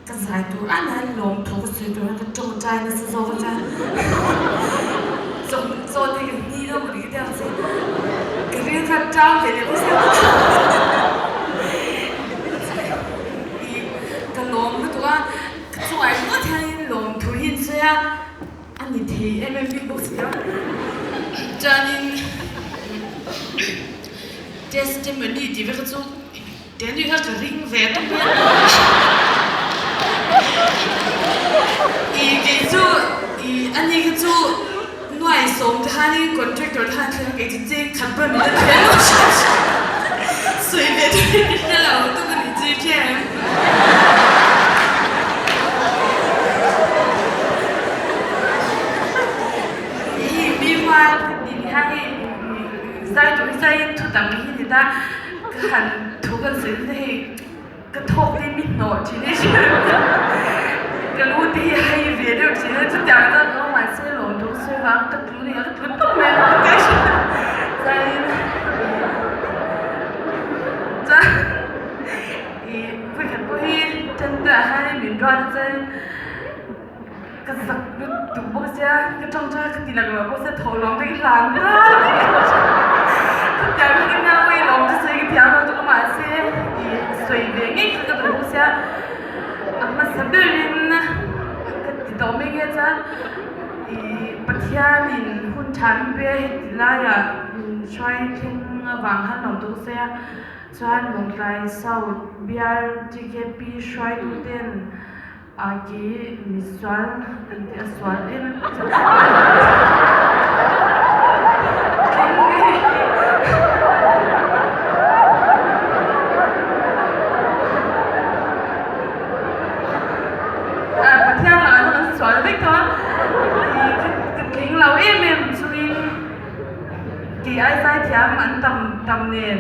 Ka zai tur an han lawm tho ka sawi tur hian ka tawngtai nasa zawk a chuan zawng zawt hi ka hni deuh maw ni ka ti ang che ka ril kha tang ve leh bawk sia ih ka lawm lutuk a ka chungah ringawt hianin lawm thu hi an sawi a a ni thei em em bik bawk si a chuanin testimony tih vek chu. Teh nui kha ka ring ve tawp mai a. I kei chu i ani kha chu nuai sawm te khanin contractor te khan a thleng a, kei chu cheng khat pawh min la thleng lo hrim hrim. Sawi ve tur hi ka hre lo tuk a ni chi ṭhiam. Hei mi hual ka tih ni khan hei zai tur hi zaiin thu dang hi ni ta. Ka han thu kan sawi te hei ka thawk te mi hnawh thin hi ka lu te hi hai ve deuh thin a chutiang chuan ka awm mahse lawm thu ka sawi vang ka tlu nia ka tlu tawp mai a ka ti chuanin chuan ih vawikhat pawh hi ṭan te ah hian min ruat a chuan Ka zak lutuk bawk sia, ka tawngtai ka ti laklo bawk sia, thaw lawm te ka hlan nghal vek a. Chutiang hi ka nia awii lawm chu sawi ka thiam lo chu ka mahse ih sawi ve ngei kha ka duh bawk sia, a hmasa berin ka ti tawh mai nge chuan ih Pathianin hun tha min pe a heti laiah min hruai thleng avang khan lawm chu ka sawi a, chuan Lawngtlai South bial TKP hruaituten A ki misual an tih a sual em em chu Pathian lah chuan an sual vek tawh a, ka tling lo em em chungin kei ai zaithiam an tam tam nen.